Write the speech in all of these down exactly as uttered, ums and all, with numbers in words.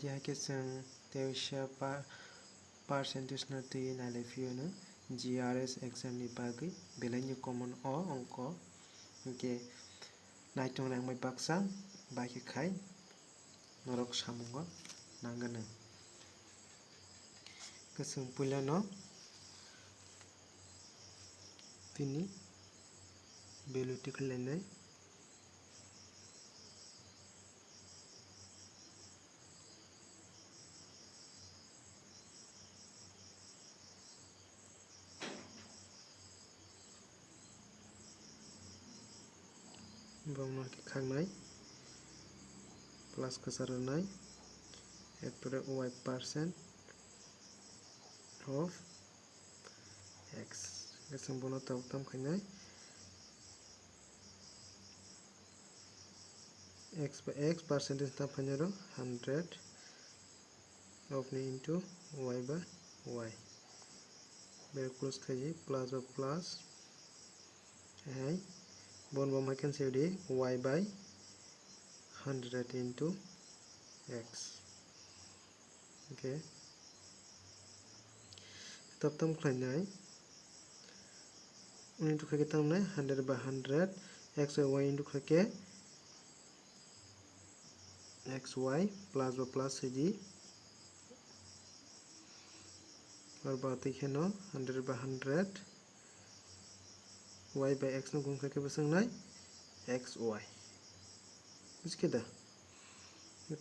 Jehai khe chwng teisa pa-, percentage no twi nailai phiyano G R S exam ni bagwi belai ni common o ongkho. Hinkhe naitung rang bai baksa bai khe khai norok samungo nangano. Khe chwng puila no tini value tikhlainai. Borokno khe khaknai plus kwcharo nai, erpore y percent of x. Hwnkhe chwng bono tabuk tam khainai, x by x percentage tam khainai rw hundred of ni into y by y. Bai close khaidi, plus by plus. Hai, bon bom hai cancel di, y by hundred into x. Okay. Tabuk tam khlainai. Into khaikhe tam nai hundred by hundred, x y into khaikhe x y plus by plus sidi. Ar ba twi kheno hundred by hundred y by x no gum khaikhe bwswk nai x y. Buji khe da?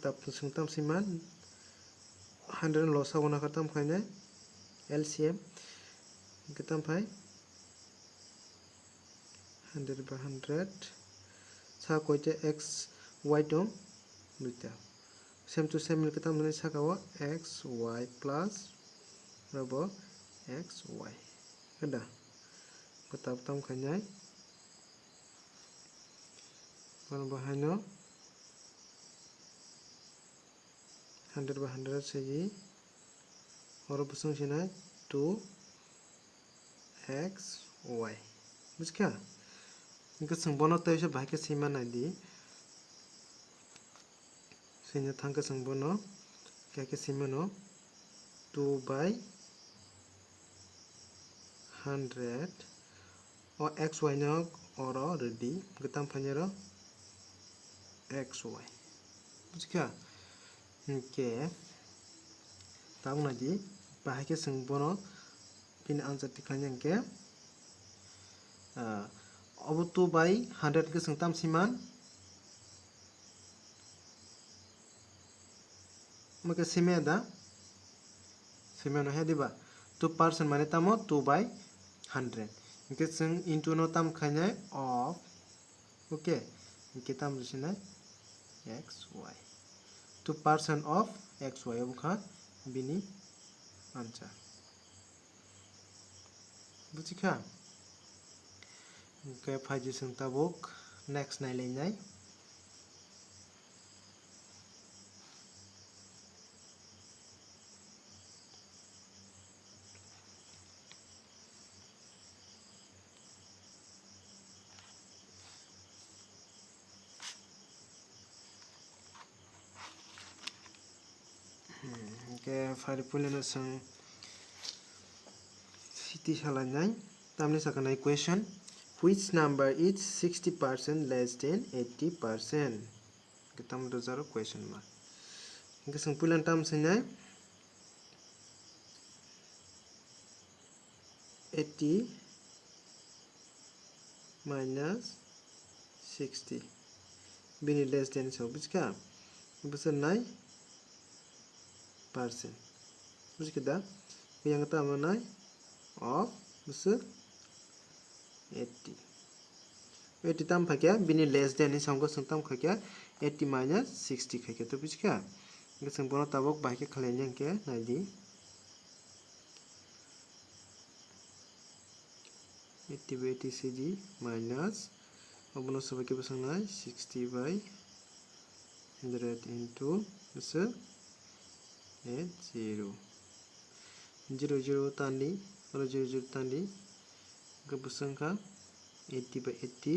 Tabuk chwng tam sima hundred no losa o nokha tam khainai L C M. Hwnkhe tam phai hundred by hundred. Sa koita x y tong? Duita. Same to same hwnkhe tam hwnwi saka o x y plus abo x y. Khe da? Tabuk tam khainai. Bono bo haino hundred by hundred sigi. Oro bwswng sinai two x y. Buji kha? Hwnkhe chwng bono tei se bahai khe sima nai di. Sini thang khe chwng bono khe khe simi mano two by hundred. O x y no oro rwdi, hwnkhe tam phainai oro x y. Buji kha? Hwnkhe tabuk nai di, bahai khe chwng bono bini answer tikhlaina hwnkhe, ah, obo two by hundred khe chwng tam siman? Omo khe simi da? Simi no he diba? Two percent mane tamo two by hundred. Hwnkhe chwng into no tam khainai of. Okay. Hwnkhe tam sinai x y. Two percent of x y obo kha bini answer. Buji kha? Hwnkhe phaidi chwng tabuk next nailainai. Hmm, hwnkhe phari puilano chwng siti salainai. Tamni sakha nai question, which number is sixty percent less than eighty percent? Hwnkhe tamo rwjaro question mark. Hwnkhe chwng puilano tamo swinai? Eighty minus sixty. Bini less than so, buji kha? Bwswk nai percent. Buji kha da? Yang tamo nai of bwswk eighty. Eighty tam phaikhe bini less than ni samgo chwng tam khaikhe eighty minus sixty khaikhe, to buji kha? Hwnkhe chwng bono tabuk bahai khe khlaina hwnkhe nai di. Eighty by eighty sidi minus, obono sabai khe bwswk nai sixty by hundred into bwswk eight zero. Zero zero tandi, oro zero zero tandi, hwnkhe bwswk wngkha eighty by eighty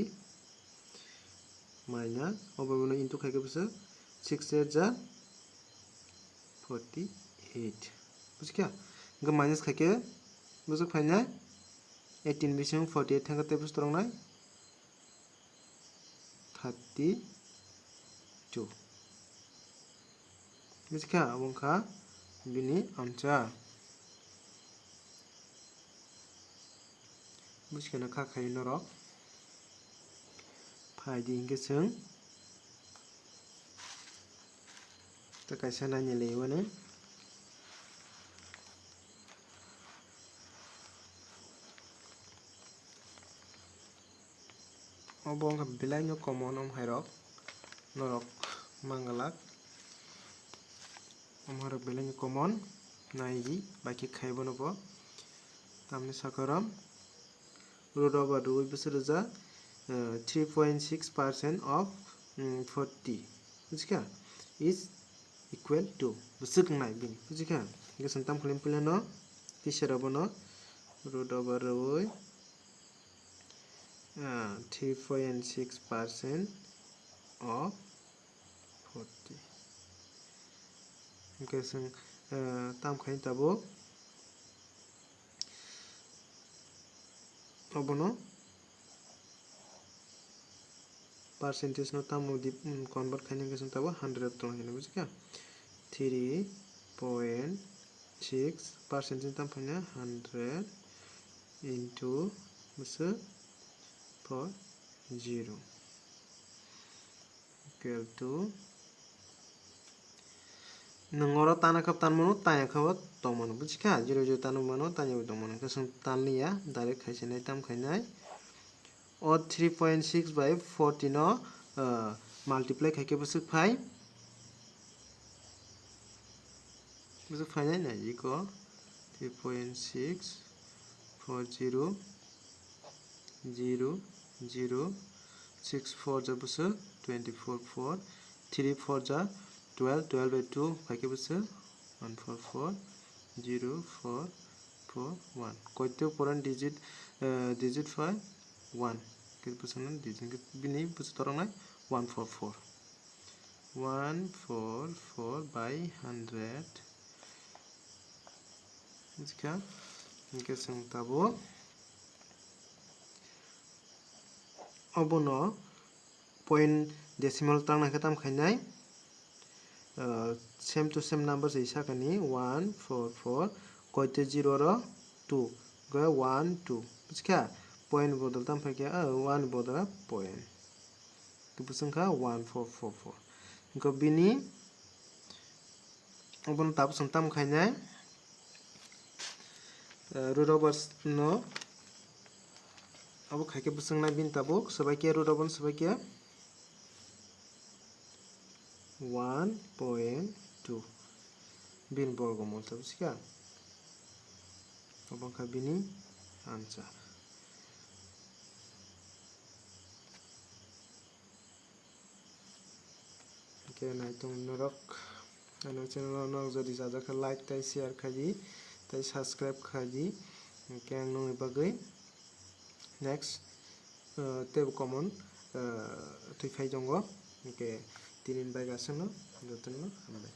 minus, obo bono into khaikhe bwswk six eight ja forty eight. Buji kha? Hwnkhe minus khai khe bwswk phainai? Eighteen bising forty eight thangkhe tei bwswk toroknai? Thirty two. Buji kha? Abo wngkha bini answer. Buji kheno kha khai norok. Phai di hinkhe chwng tei kaisa naina laiwani. Obo wngkha belai no common, omo hai rok norok mangalak. Omo hai rok belai no common, nai di bai khe khai bono bo. Tamni sakha rom root over rwi bwswk rwjak, eh, three point six percent of, mm, forty. Buji kha? Is equal to. Bwswk wngnai bini. Buji kha? Hwnkhe chwng tam khlai puila no tisa rok bono root over rwi, ah, three point six percent of forty. Hwnkhe chwng, ah, tam khai tabuk obono percentage no tamo di, mm, convert khaina hwnkhe chwng tabuk hundred tong hino, buji kha? Three point six percent ni tamo phaina hundred into bwswk four zero equal to, nwng oro tana khe tan mano, tanya khe bo tong mano, buji kha? Zero zero tana mano, tanya bo tong mano, hwnkhe chwng tan liya, direct khai se nai, tam khai nai. O three point six by forty no, ah, multiply khai khe bwswk phai? Bwswk phainai nai iko three point six four zero zero zero six four ja bwswk twenty four four, three four ja twelve, twelve by two khai khe bwswk one four four zero four four one. Koito poran digit, eh, digit phai one. Khe bwswkno digit, bini bwswk toroknai one four four. One four four by hundred. Buji kha? Hwnkhe chwng tabuk obono point decimal tangna khe tam khainai, ah, same to same number se sakani one four four, koite zero ro two, hwnkhe one two. Buji kha? Point bodol tam phai khe, ah, one bodol point. Khe bwswk wngkha one four four four. Hwnkhe bini obono tabuk chwng tamo khainai, eh, root over no abo khai khe bwswk nai bini tabuk swbai khe root over no swbai khe one point two bini borgo mol tabuk sikha. Obo wngkha bini answer. Hwnkhe naitung norok, ano channel o norok jodi chajak khe like tei share khai di, tei subscribe khai di. Hwnkhe ang nokni bagwi next, uh, teibo common, uh, twi phai tongo. Hwnkhe tini bagwi aswkno, jotono hambai.